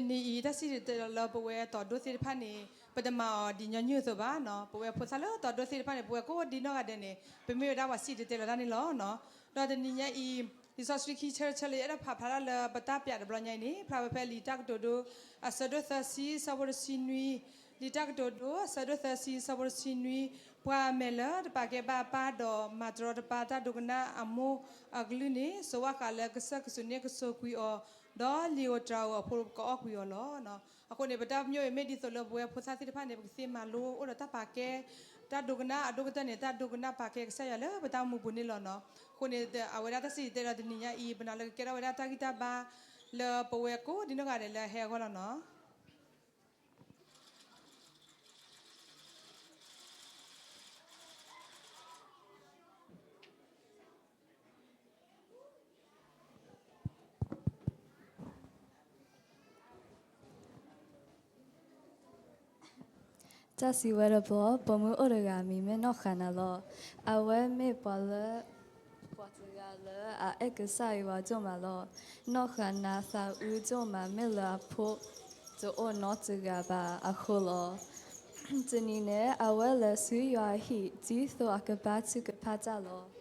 တနံၤအံၤ တၢ်စံၣ်တဲၤတဲလီၤလၢပဝဲတီၤဒိသ့ၣ်တဖၣ်န့ၣ် ပတမၤအီၤဒ်ညီနုၢ်အသိးဘၣ်နီၤ. ပဝဲဖိသၣ်လၢတီၤဒိသ့ၣ်တဖၣ်န့ၣ် ပဝဲကိးဒ်နီၢ်ဂၤဒဲးန့ၣ် ပမ့ၢ်ဝဲဒၣ်ပှၤစံၣ်တဲၤတဲလီၤတၢ်န့ၣ်လီၤနီၤ. ဒီးတနံၤညါအံၤ လံာ်စီဆှံခံဆၢတဆၢလၢယအဲၣ်ဒိးဖးဖျါတၢ်လၢပတၢ်ပျးတဘျီညါအံၤန့ၣ် ဖျါဝဲဖဲလံာ်တၢ်ကတိၤဒိ အဆၢဒိၣ်သၢဆံ ဆၢဖိတဆံနွံ, လံာ်တၢ်ကတိၤဒိ အဆၢဒိၣ်သၢဆံ ဆၢဖိတဆံနွံ, ပှၤအမဲာ်လၢတပာ်ကဲဘၣ်အပၢ်ဒီးမၤတရီတပါတၢ်ဒိကနၣ်အမိၢ်အကလုၢ်န့ၣ် စိးဝၣ်ဃးလၢကစၢၢ်ကဆူးန့ၣ်ကစိာ်ကွံာ်အီၤ, ဒီးလံာ်ဧိၤတြၤဧိၤအဖိကအီၣ်ကွံာ်အီၤလီၤ. အဃိန့ၣ် ပတၢ်ပညိၣ်အံၤမ့ၢ်ဒ်သိးလၢပဝဲဖိသၣ်သ့ၣ်တဖၣ်န့ၣ် ပကသ့မၤလိအိၣ်ဒီးတၢ်ပာ်ကဲ တၢ်ဒိကနၣ်အဒိၣ်ကတၢၢ်န့ၣ် တၢ်ဒိကနၣ်ပာ်ကဲကစၢ်ယွၤလၢပတၢ်အိၣ်မူပူၤန့ၣ်လီၤနီၤ. အဃိန့ၣ် အဝဲဒၣ်တၢ်စံၣ်တဲၤတဲလီၤတနံၤညါအံၤ ပနာ်လၢကကဲထီၣ်ဝဲဒၣ်တၢ်ဂံၢ်တၢ်ဘါ လၢပဝဲကိးဒ်နီၢ်ဂၤဒဲးလၢအဟဲအဂီၢ်လီၤနီၤ. တၢ်စံးဝဲတဘျီ, ပိာ်မုၣ်အိၣ်တဂၤအမံၤမ့ၢ်နီၢ်ဃၤနၤလီၤ. အဝဲမ့ၢ်ပှၤလၢ ပှၤတဂၤလၢအအဲၣ်ကစၢ်ယွၤဒိၣ်မးလီၤ. နီၢ်ဃၤနၤသးအုးဒိၣ်မး မ့ၢ်လၢအဖိတအိၣ်နီတဂၤဘၣ်အဃိလီၤ. တနံၤန့ၣ် အဝဲလဲၤဆူယွၤအဟံၣ် ဒ်သိးအကဘါထုကဖၣ်တၢ်လီၤ.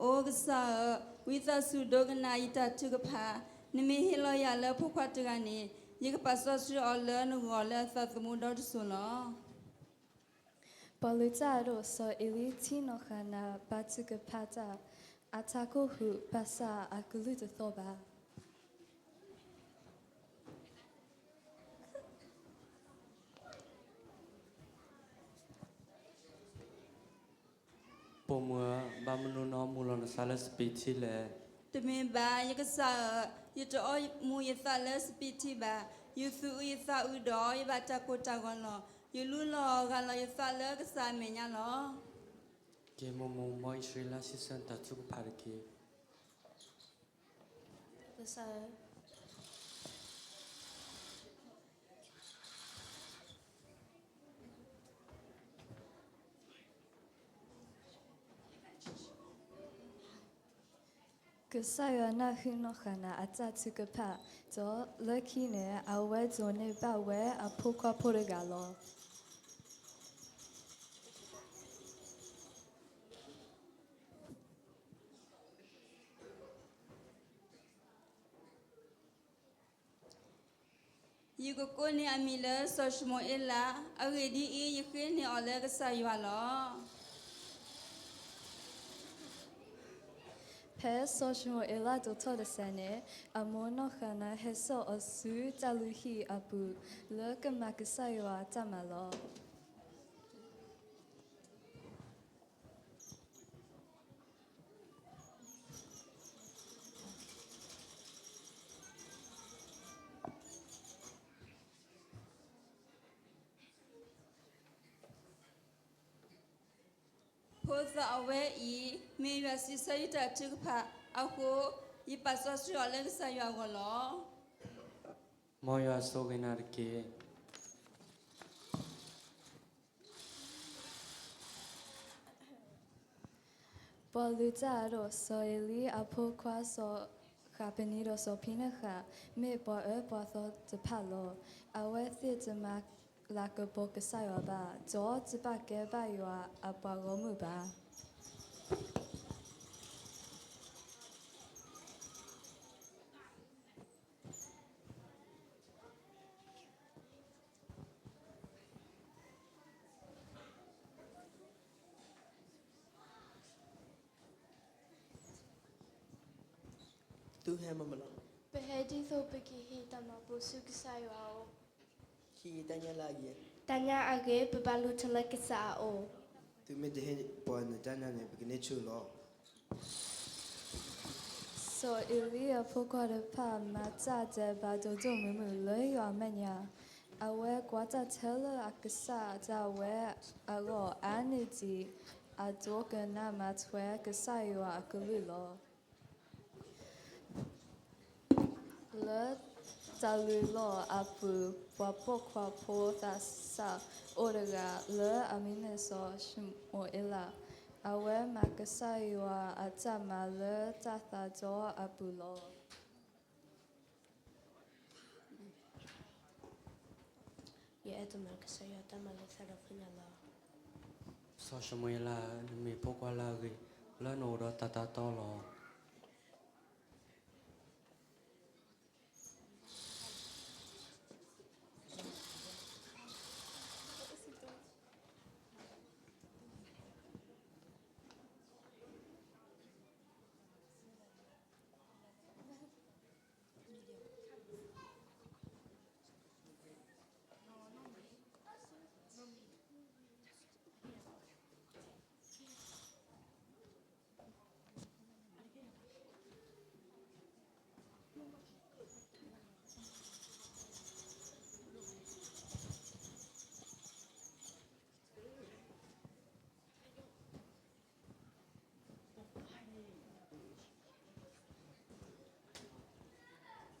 အိကစၢ်ဧၢ, ဝံသးစူၤဒိကနၣ်ယတၢ်ထုကဖၣ်, နမ့ၢ်ဟ့ၣ်လီၤယၤလၢဖိခွါတဂၤန့ၣ် ယကပာ်စီဆှံအီၤလၢနဂီၢ်လၢအသးသမူဒီတစိၤလီၤ. ပှၤလုၢ်တၢ်အဒိၣ် စီၤအ့လံထံၣ်နီၢ်ဃၤနၤဘါထုကဖၣ်တၢ်, အထးခိၣ်ဟူး ဘၣ်ဆၣ်အကလုၢ်တသီၣ်ဘၣ်. ပိာ်မုၣ်ဧၢ, ဘၣ်မနုၤနအီမူၤလီၤနသးလၢစပံးထံလဲၣ်. တမ့ၢ်ဘၣ် ယကစၢ်ဧၢ, ယတအီမူၤယသးလၢစပံးထံဘၣ်. ယသူၣ်အုးယသးအုးဒီး ယဘၣ်တၢ်ကိၢ်တၢ်ဂီၤလီၤ. ယလူလီၤဂာ်လီၤယသးလၢကစၢ်အမဲာ်ညါလီၤ. က့ၤမိၢ်မိၢ် မ်အံၣ်စရ့လးစံးဆၢနတၢ်ထုကဖၣ်တက့ၢ်. ကစၢ်ဧၢ ကစၢ်ယွၤနၢ်ဟူနီၢ်ဃၤနၤအတၢ်ထုကဖၣ်, ဒီးလၢခံန့ၣ် အဝဲဒိးန့ၢ်ဘၣ်ဝဲအဖိခွါဖိတဂၤလီၤ. ယကကိးန့ၢ်အမံၤလၢစီၤၡမူၤအ့လး, အဂ့ၢ်ဒ်အံၤ, ယဃ့န့ၢ်အီၤလၢကစၢ်ယွၤလီၤ. ဖဲစီၤၡမူၤအ့လးဒိၣ်ထီၣ်တစဲးန့ၣ်, အမိၢ်နီၢ်ဃၤနၤဟဲစိာ်အီၤဆူတၢ်လုၢ်ဟံၣ်အပူၤ လၢကမၤကစၢ်ယွၤအတၢ်မၤလီၤ. ဖိသၣ်အဝဲအံၤ မ့ၢ်ယွၤစံးဆၢယတၢ်ထုကဖၣ်အဃိ, ယပာ်စီဆှံအီၤလၢကစၢ်ယွၤအဂီၢ်လီၤ. မ်ယွၤဆိၣ်ဂ့ၤနၤတက့ၢ်. ပှၤလုၢ်တၢ်အဒိၣ် စီၤအ့လံအဖိခွါစီၤဃးပနံဒီးစီၤဖံနဃး မ့ၢ်ပှၤအၢပှၤသီတဖၣ်လီၤ. အဝဲသ့ၣ်တမၤလၤကပီၤကစၢ်ယွၤဘၣ်, ဒီးတဘၣ်ကဲဘၣ်ယွၤအပှၤဂီၢ်မုၢ်ဘၣ်. သုဟဲမၤမလီၤ. ပဟဲဒ်သိးပကဟ့ၣ်တၢ်မၤဘူၣ်ဆူကစၢ်ယွၤအအိၣ်. တၢ်ညါအဂ့ၢ် ပဘၣ်လူၤထီၣ်လၢကစၢ်အအိၣ်. သုမ့ၢ်တဟ့ၣ်ပှၤနတၢ်ညါန့ၣ် ပကန့ၢ်ဆူၣ်လီၤ. စီၤအ့လံအဖိခွါတဖၣ်မၤတၢ်ဒဲးဘးဒိၣ်ဒိၣ်မုၢ်မုၢ်လၢယွၤအမဲာ်ညါ, အဝဲကွၢ်တၢ်ထဲလၢအကစၢ်အတၢ်ဝဲအဂီၢ်အါန့ၢ်ဒံး အဒိကနၣ်မၤထွဲကစၢ်ယွၤအကလုၢ်လီၤ. လၢ တၢ်လုၢ်လီၢ်အပူၤ ပှၤပိာ်ခွါဖိသးစၢ်အိၣ်တဂၤ လၢအမံၤမ့ၢ်စီၤၡမူၤအ့လး, အဝဲမၤကစၢ်ယွၤအတၢ်မၤလၢတၢ်သးတီအပူၤလီၤ. ယအဲၣ်ဒိးမၤကစၢ်ယွၤတၢ်မၤလၢတၢ်ဒီဖျၢၣ်ညါလီၤ. စီၤၡမူၤအ့လးဧၢ, နမ့ၢ်ဖိခွါလၢအဂ့ၤ လၢနအိၣ်ဒီးတၢ်သးတီလီၤ.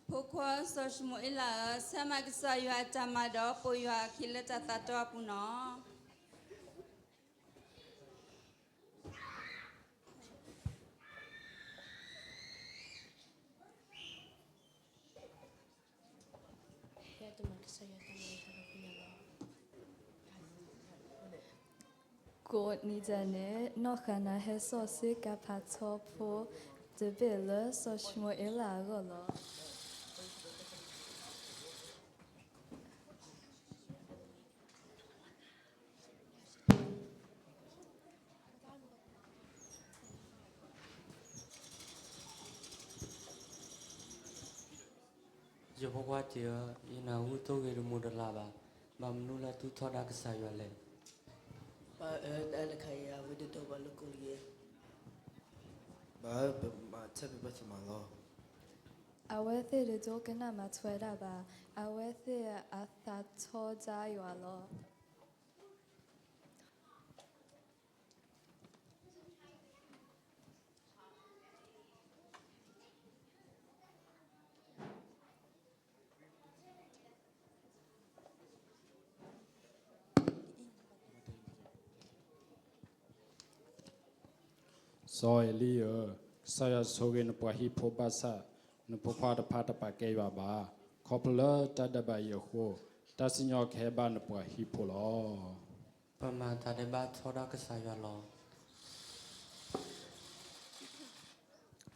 ဖိခွါစီၤၡမူၤအ့လးဧၢ, ဆၢမၤကစၢ်ယွၤအတၢ်မၤဒီး ပိာ်ယွၤအခံလၢတၢ်သးတီအပူၤနီၤ. ကိးနံၤဒဲးန့ၣ် နီၢ်ဟၤနၤဟဲစိာ်ဆ့ကၤဖးထီဖိတဘ့ၣ်လၢစီၤၡမူၤအ့လးအဂီၢ်လီၤ. ယဖိခွါတံၢ်ဧၢ, ယနၢ်ဟူသိဂ့ၤတမုာ်တလၤဘၣ်. ဘၣ်မနုၤလၢသုထီဒါကစၢ်ယွၤလဲၣ်. ပၢ်ဧၢ, တၢ်တခါအံၤ အဝဲတဒိးပှၤလၢကိးလံဧါ. ဘၣ်ဧၢ, ပမၤထဲပဘၢသမးလီၤ. အဝဲသ့ၣ်တဒိကနၣ်မၤထွဲဒၣ်ဘၣ်. အဝဲသ့ၣ်အသးထီဒါယွၤလီၤ. စီၤအ့လံဧၢ, ကစၢ်ယွၤဆိၣ်ဂ့ၤနပှၤဟံၣ်ဖိဘၣ်ဆၣ်, နဖိခွါတဖၣ်တပာ်ကဲယွၤဘၣ်. ခီဖျိလၢတၢ်ဒဲးဘးအံၤအဃိ, တၢ်စံၣ်ညီၣ်ကဟဲဘၣ်နပှၤဟံၣ်ဖိလီၤ. ပမၤတၢ်ဒဲးဘးထီဒါကစၢ်ယွၤလီၤ.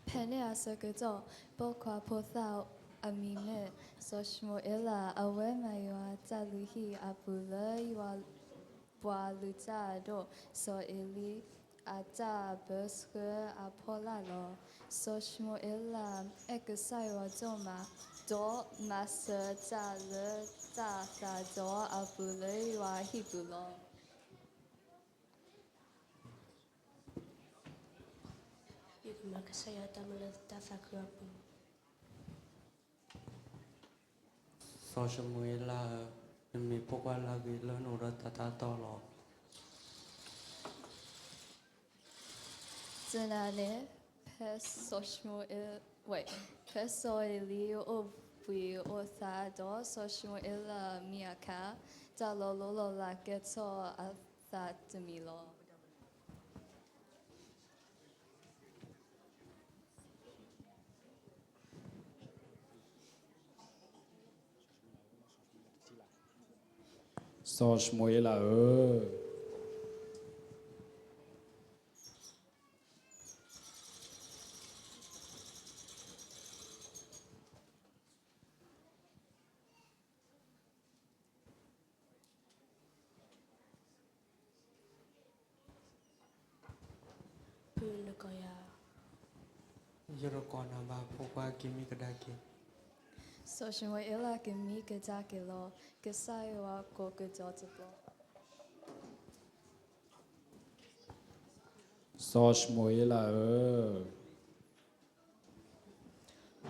ဖဲန့ၣ်အဆၢကတီၢ်, ပိာ်ခွါဖိသၣ်အမံၤမ့ၢ်စီၤၡမူၤအ့လး, အဝဲမၤယွၤအတၢ်လုၢ်ဟံၣ်အပူၤလၢယွၤပှၤလုၢ်တၢ်အဒိၣ် စီၤအ့လံအတၢ်ဘၢဆှၢအဖီလာ်လီၤ. စီၤၡမူၤအ့လးအဲၣ်ကစၢ်ယွၤဒိၣ်မး, ဒီးမၤစၢၤတၢ်လၢတၢ်သးတီအပူၤလၢယွၤအဟံၣ်ပူၤလီၤ. ယကမၤကစၢ်ယွၤတၢ်မၤလၢတၢ်သးခုအပူၤ. စီၤၡမူၤအ့လးဧၢ, နမ့ၢ်ဖိခွါလၢအဂ့ၤလၢနအိၣ်ဒီးတၢ်သးတီလီၤ. တနၤန့ၣ်, ဖဲစီၤၡမူၤအ့, ဝဲ, ဖဲစီၤအ့လံအိၣ်ဘှံးအိၣ်သါဒီးစီၤၡမူၤအ့လးမံအခါ, တၢ်လီၤလိၤလီၤလးကဲထီၣ်အသးတမံၤလီၤ. စီၤၡမူၤအ့လးဧၢ, ဖုနကိးယၤ, ယတကိးနၤဘၣ် ဖိခွါ, က့ၤမံကဒါက့ၤ. စီၤၡမူၤအ့လးက့ၤမံကဒါက့ၤလီၤ. ကစၢ်ယွၤကိးကဒီးတဘျီ. စီၤၡမူၤအ့လးဧ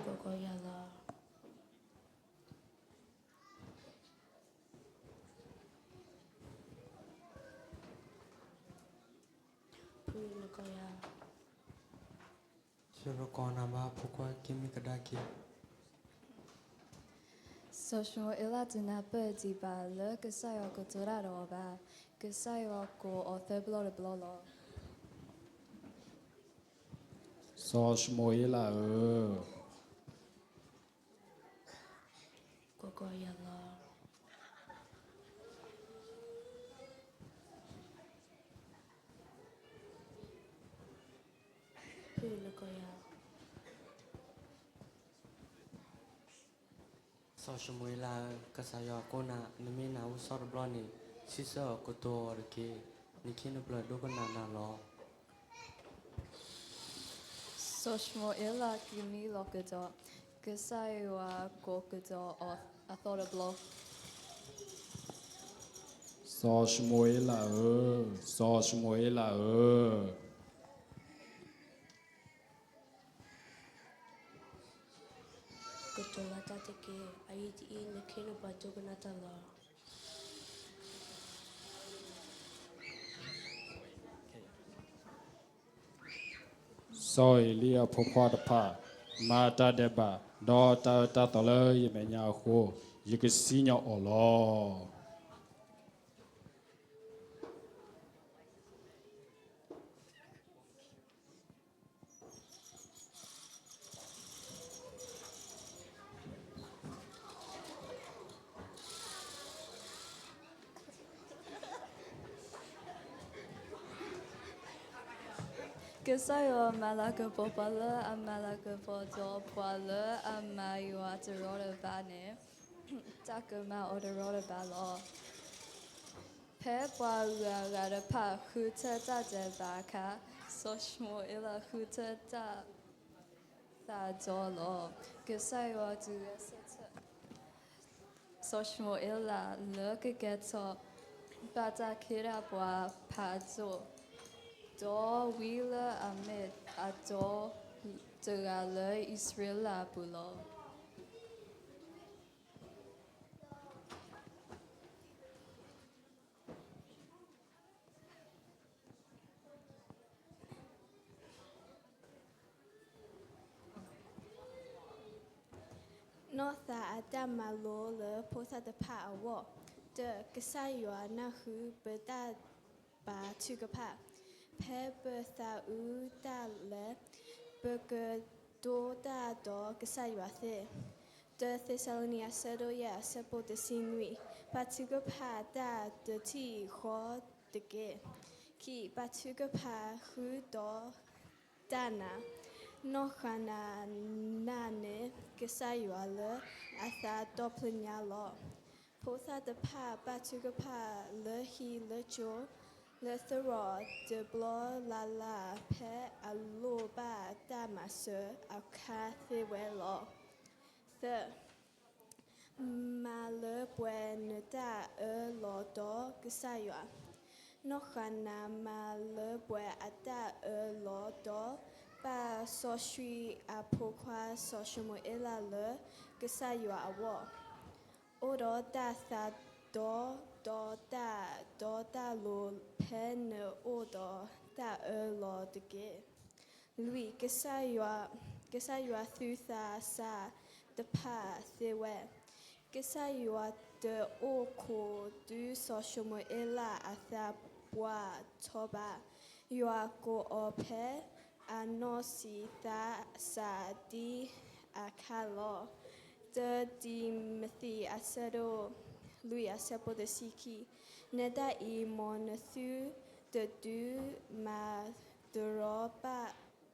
ၢ, ကိးကယၤလီၤ. ဖုနကိးယၤ, ယတကိးနၤဘၣ် ဖိခွါ, က့ၤမံကဒါက့ၤ. စီၤၡမူၤအ့လးတနၢ်ပၢၢ်ဒံးဘၣ်လၢကစၢ်ယွၤကတိၤတၢ်ဒီးအီၤဘၣ်. ကစၢ်ယွၤကိးအီၤသၢဘျီတဘျီလီၤ. စီၤၡမူၤအ့လးဧၢ, ကိးကီးယၤလီၤ. ဖုၣ်လၢကီးယၤ စီၤၡမူၤအ့လးဧၢ, ကစၢ်ယွၤကိးနၤ, နမ့ၢ်နၢ်ဟူစီတဘျီန့ၣ်, စံးဆၢအီၤကတိၤအီၤတက့ၢ်. နခ့နပျၢၤဒိကနၣ်နၤလီၤ. စီၤၡမူၤအ့လးကမံလီၤကဒီး, ကစၢ်ယွၤကိးကဒီးအီၤအသီတဘျီ. စီၤၡမူၤအ့လးဧၢ, စီၤၡမူၤအ့လးဧၢ. ကတိၤလၢတၢ်တက့ၢ်. အဂ့ၢ်ဒ်အံၤ, နခ့နပှၤဒိကနၣ်တၢ်လီၤ. စီၤအ့လံအဖိခွါတဖၣ် မၤတၢ်ဒဲးဘး ဒီးတၢ်အၢတၢ်သီလၢယမဲာ်ညါအဃိ, ယကစံၣ်ညီၣ်အီၤလီၤ. ကစၢ်ယွၤမၤလၤကပီၤပှၤလၢအမၤလၤကပီၤဒီးပှၤလၢအမၤယွၤတရီတပါန့ၣ်, တၢ်ကမၤအီၤတရီတပါလီၤ. ဖဲပှၤဂုၤအဂၤတဖၣ်ဃုထၢတၢ်ဒဲးဘးအခါ, စီၤၡမူၤအ့လးဃုထၢတၢ်သးဒီလီၤ. ကစၢ်ယွၤဒုးဂဲၤဆၢထၢၣ် စီၤၡမူၤအ့လးလၢကကဲထီၣ် ဘၣ်တၢ်ခ့တၢ်ပှၤဖးဒိၣ်, ဒီးဝံလၢအမ့ၢ်အတီတဂၤလၢအံၣ်စရ့လးအပူၤလီၤ. နီၢ်သးအတၢ်မၤလိလၢဖိသၣ်တဖၣ်အဂီၢ်, တၢ, ကစၢ်ယွၤနၢ်ဟူပတၢ်ပာ်ထုကဖၣ်, ဖဲပသးအုးတၢ်လဲၣ်, ပကတိၤတၢ်ဒီးကစၢ်ယွၤသ့. တၢသ့းစၤလနံ အဆၢဒိၣ်ယဲၢ် အဆၢဖိတဆံနွံ, ပာ်ထုကဖၣ်တၢ်တထံၣ်ဃီတက့ၢ်. ခံ, ပာ်ထုကဖၣ်ဃုာ်ဒီးတၢ်နာ်, နီၢ်ဃၤနၤနာ်န့ၢ် ကစၢ်ယွၤလၢအသးဒီဖျၢၣ်ညါလီၤ. ဖိသၣ်တဖၣ်ပာ်ထုကဖၣ်လၢဟံၣ်လၢကၠိ, လၢသရိာ်တဘျီလၢ်လၢ် ဖဲအလိၣ်ဘၣ်တၢ်မၤစၢၤအခါသ့ဝဲလီၤ. သၢ, မၤလၢပှဲၤနတၢ်အၢလီၤဒီးကစၢ်ယွၤ, နီၢ်ဃၤနၤမၤလၢပှဲၤအတၢ်အၢလီၤဒီး ပာ်စီဆှံအဖိခွါစီၤၡမူၤအ့လးလၢကစၢ်ယွၤအဂီၢ်, အိၣ်ဒီးတၢ်သးဒီ ဒီးတၢ်ဒီတၢ်လိၤ ဖဲနအိၣ်ဒီးတၢ်အၢလီၤတက့ၢ်. လွံၢ်, ကစၢ်ယွၤသူသးစၢ်တဖၣ်သ့ဝဲ, ကစၢ်ယွၤတအိၣ်ခိးတုၤစီၤၡမူၤအ့လးအသးပှၢ်ထီဘၣ်. ယွၤကိးအီၤဖဲအနီၢ်ဆံးသးစၢ်ဒံအခါလီၤ. တၢ တံၤမသ့း အဆၢဒိၣ်လွံၢ် အဆၢဖိတဆံခံ, နဲဒၣ်အံၤ မ်နသုတဒုးမၤတရီတပါ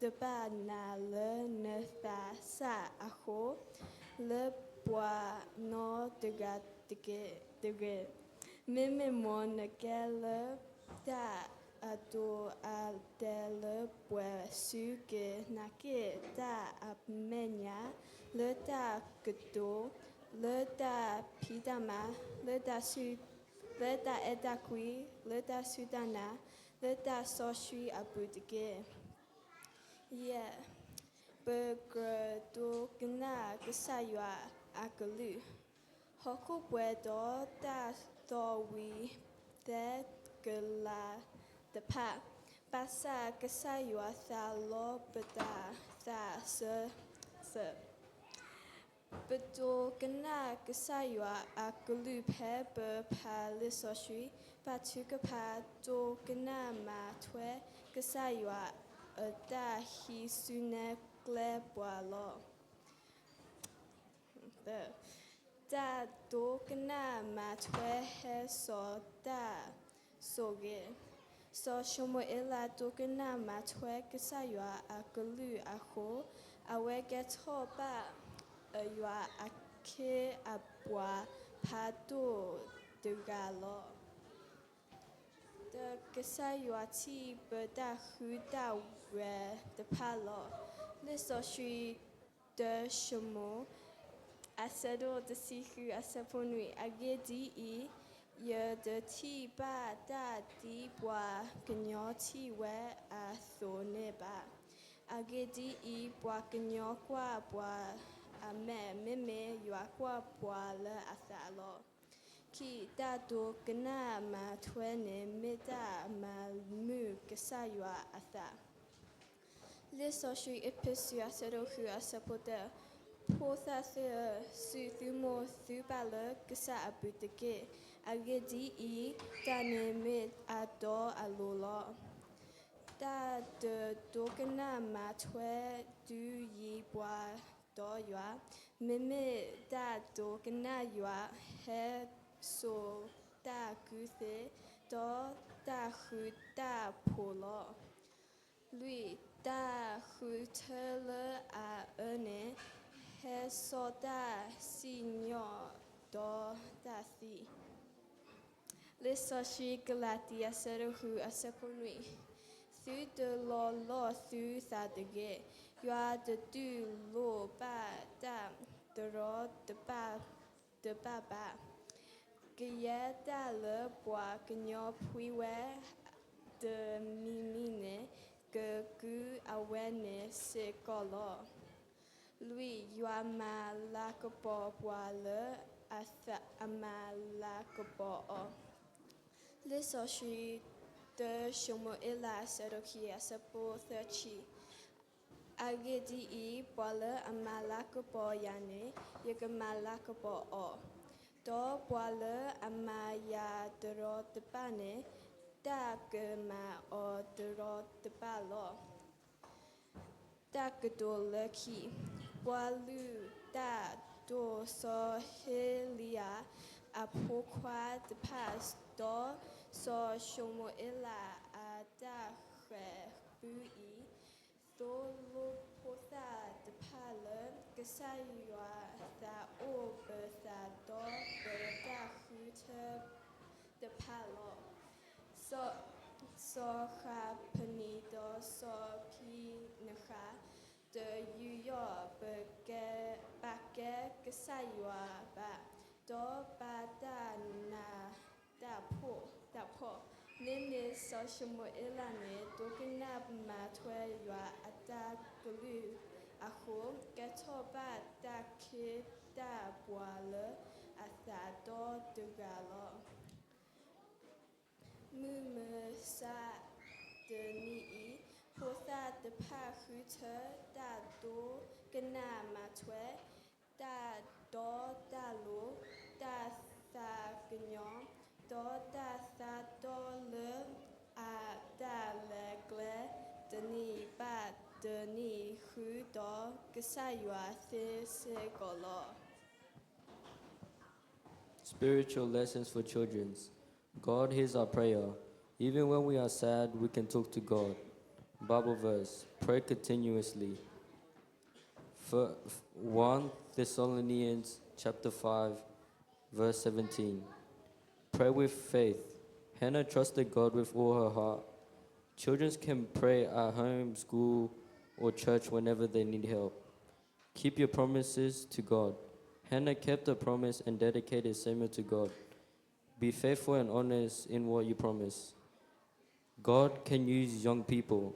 တဘၣ်နၤလၢနသးစၢ်အဃိ, လၢပှၤနီတဂၤတဂ့ၤ, တဂ့ၤ. မ့မ့ၢ်မ်နကဲလၢတၢ်အဒိအတဲာ်လၢပှဲၤစုက့ၤ နာ်က့ၣ်တၢ်အမဲာ်ညါ, လၢတၢ်ကတိၤ, လၢတၢ်ဖံးတၢ်မၤ, လၢတၢ်အဲၣ်တၢ်ကွံ, လၢတၢ်စူၢ်တၢ်နာ်, လၢတၢ်စီဆှံအပူၤတက့ၢ်. ယဲၢ်, ပကြၢးဒိကနၣ်ကစၢ်ယွၤအကလုၢ်, ဟီၣ်ခိၣ်ပှဲၤဒီးတၢ်သီၣ်ဝံၤသဲကလၤတဖၣ်, ဘၣ်ဆၣ်ကစၢ်ယွၤသးလီပသးသးစၢၢ်စၢၢ် ပဒိကနၣ်ကစၢ်ယွၤအကလုၢ်ဖဲပဖးလံာ်စီဆှံ, ပထုကဖၣ်ဒိကနၣ်မၤထွဲ ကစၢ်ယွၤအတၢ်ဟံးစုနဲၣ်ကျဲပှၤလီၤ. တၢ်ဒိကနၣ်မၤထွဲဟဲစိာ်တၢ်ဆိၣ်ဂ့ၤ, စီၤၡမူၤအ့လးဒိကနၣ်မၤထွဲကစၢ်ယွၤအကလုၢ်အဃိ, အဝဲကဲထီၣ်ဘၣ်ယွၤအခ့အပှၤဖးဒိၣ်တဂၤလီၤ. ဒီးကစၢ်ယွၤထံၣ်ပတၢ်ဃူတၢ်ဖိးတဖၣ်လီၤ. လံာ်စီဆှံ တၢၡမူၤ အဆၢဒိၣ်တဆံဃုအဆၢဖိနွံ, အဂ့ၢ်ဒ်အံၤ, ယတထံၣ်ဘၣ်တၢ်ဒ်ပှၤကညီထံၣ်ဝဲအသိးန့ၣ်ဘၣ်. အဂ့ၢ်ဒ်အံၤ, ပှၤကညီကွၢ်ပှၤအမဲာ်, မ့မ့ၢ်ယွၤကွၢ်ပှၤလၢအသးလီၤ. ခံ, တၢ်ဒိကနၣ်မၤထွဲန့ၣ် မ့ၢ်တၢ်မၤမုာ်ကစၢ်ယွၤအသး. လံာ်စီဆှံအ့းဖ့းစူး အဆၢဒိၣ်ဃု အဆၢဖိတၢ, ဖိသၣ်သ့ၣ်ဧၢ, စူၢ်သုမိၢ်သုပၢ်လၢကစၢ်အပူၤတက့ၢ်. အဂ့ၢ်ဒ်အံၤ, တၢ်န့ၣ်မ့ၢ်အတီအလိၤလီၤ. တၢ်တဒိကနၣ်မၤထွဲဒုးယံၤပှၤဒီးယွၤ, မ့မ့ၢ်တၢ်ဒိကနၣ်ယွၤ ဟဲစိာ်တၢ်ကူၣ်သ့, ဒီးတၢ်ဃူတၢ်ဖိးလီၤ. လွံၢ်, တၢ်ဃုထၢလၢအအၢန့ၣ် ဟဲစိာ်တၢ်စံၣ်ညီၣ်ဒီးတၢ်သံ. လံာ်စီဆှံကလၤတံ အဆၢဒိၣ်ဃု အဆၢဖိနွံ, သုတလီၤလီၢ်သုသးတဂ့ၤ. ယွၤတတူၢ်လိာ်ဘၣ်တၢ်တရီတပါတဖၣ်ဘၣ်. ကယဲၢ်တၢ်လၢပှၤကညီဖှံဝဲတမံၤမံၤန့ၣ် ကကူးအဝဲန့ၣ်စ့ၢ်ကီးလီၤ. လွံၢ်, ယွၤမၤလၤကပီၤပှၤလၢအမၤလၤကပီၤအီၤ. လံာ်စီဆှံ တၢၡမူၤအ့လး အဆၢဒိၣ်ခံ အဆၢဖိသၢဆံ, အဂ့ၢ်ဒ်အံၤ, ပှၤလၢအမၤလၤကပီၤယၤန့ၣ် ယကမၤလၤကပီၤအီၤ, ဒီးပှၤလၢအမၤယၤတရီတပါန့ၣ် တၢ်ကမၤအီၤတရီတပါလီၤ. တၢ်ကတိၤလၢခံ, ပှၤလုၢ်တၢ်ဒိၣ်စီၤဟ့လံယၤအဖိခွါတဖၣ်, ဒီးစီၤၡမူၤအ့လးအတၢ်ဃဲၤပူအံၤ, သိၣ်လိဖိသၣ်တဖၣ်လၢ ကစၢ်ယွၤသးအိၣ်ပသးဒီးပတၢ်ဃုထၢတဖၣ်လီၤ. စီၤဃးဖနံဒီးစီၤဖံနဃး တယူးယီၣ်ပကဲ, ပာ်ကဲကစၢ်ယွၤဘၣ်, ဒီးပာ်တၢ်နးတၢ်ဖှီၣ်, မ့မ့ၢ်စီၤၡမူၤအ့လးန့ၣ် ဒိကနၣ်မၤထွဲယွၤအတၢ်ကလုၢ်အဃိ, ကဲထီၣ်ဘၣ်တၢ်ခ့တၢ်ပှၤလၢအသးဒီတဂၤလီၤ. မုၢ်မဆါတနံၤအံၤ, ဖိသၣ်တဖၣ်ဃုထၢတၢ်ဒိကနၣ်မၤထွဲ, တၢ်တီတၢ်လိၤ, တၢ်သးကညီၤ, ဒီးတၢ်သးတီလၢအတၢ်လဲၤကျဲ တနံၤဘၣ်တနံၤ ဃုာ်ဒီးကစၢ်ယွၤသ့စ့ၢ်ကီးလီၤ. Spiritual lessons for children. God hears our prayer. Even when we are sad, we can talk to God. Bible verse, pray continuously. Fir-, one Thessalonians chapter five, verse seventeen. Pray with faith. Hannah trusted God with all her heart. Children can pray at home, school, or church whenever they need help. Keep your promises to God. Hannah kept her promise and dedicated Samuel to God. Be faithful and honest in what you promise. God can use young people.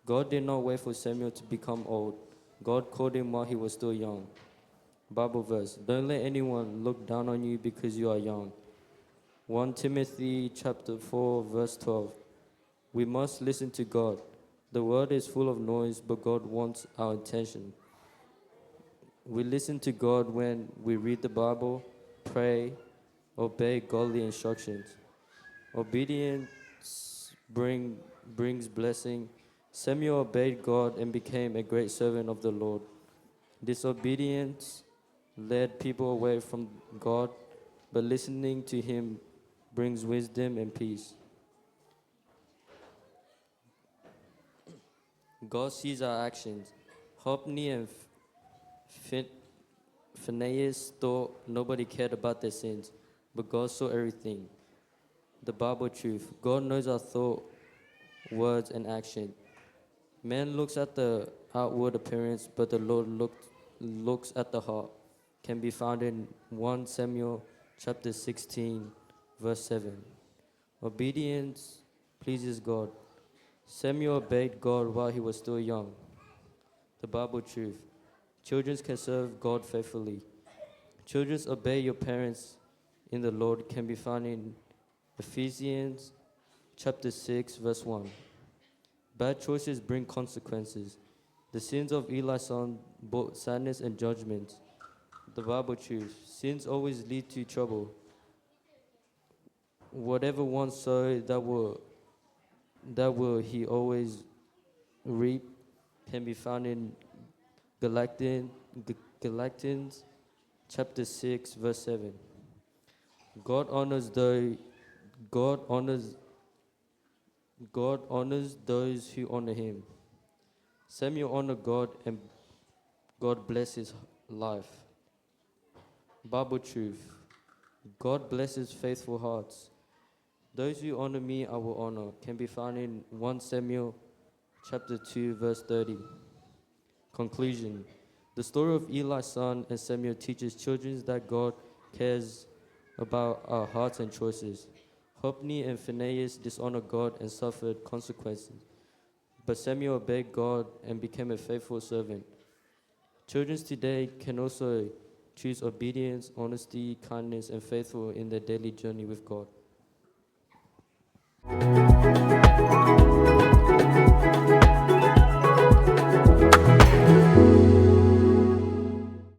God did not wait for Samuel to become old. God called him while he was still young. Bible verse, don't let anyone look down on you because you are young. One Timothy chapter four, verse twelve. We must listen to God. The world is full of noise, but God wants our attention. We listen to God when we read the Bible, pray, obey godly instructions. Obedience bring, brings blessing. Samuel obeyed God and became a great servant of the Lord. Disobedience led people away from God, but listening to Him brings wisdom and peace. God sees our actions. Hophni and Phin- Phinehas thought nobody cared about their sins, but God saw everything. The Bible truth: God knows our thought, words, and action. Man looks at the outward appearance, but the Lord look, looks at the heart. Can be found in First Samuel chapter sixteen, verse seven. Obedience pleases God. Samuel obeyed God while he was still young. The Bible truth: Children can serve God faithfully. Children, obey your parents in the Lord can be found in Ephesians chapter six, verse one. Bad choices bring consequences. The sins of Eli's son brought sadness and judgment. The Bible truth: Sins always lead to trouble. Whatever one sow, that will, that will he always reap, can be found in Galatians, Galatians chapter six, verse seven. God honors those, God honors, God honors those who honor him. Samuel honored God and God blessed his life. Bible truth: God blesses faithful hearts. Those who honor me, I will honor, can be found in First Samuel chapter two, verse thirty. Conclusion: The story of Eli's son and Samuel teaches children that God cares about our hearts and choices. Hophni and Phinehas dishonored God and suffered consequences. But Samuel obeyed God and became a faithful servant. Children today can also choose obedience, honesty, kindness, and faithful in their daily journey with God.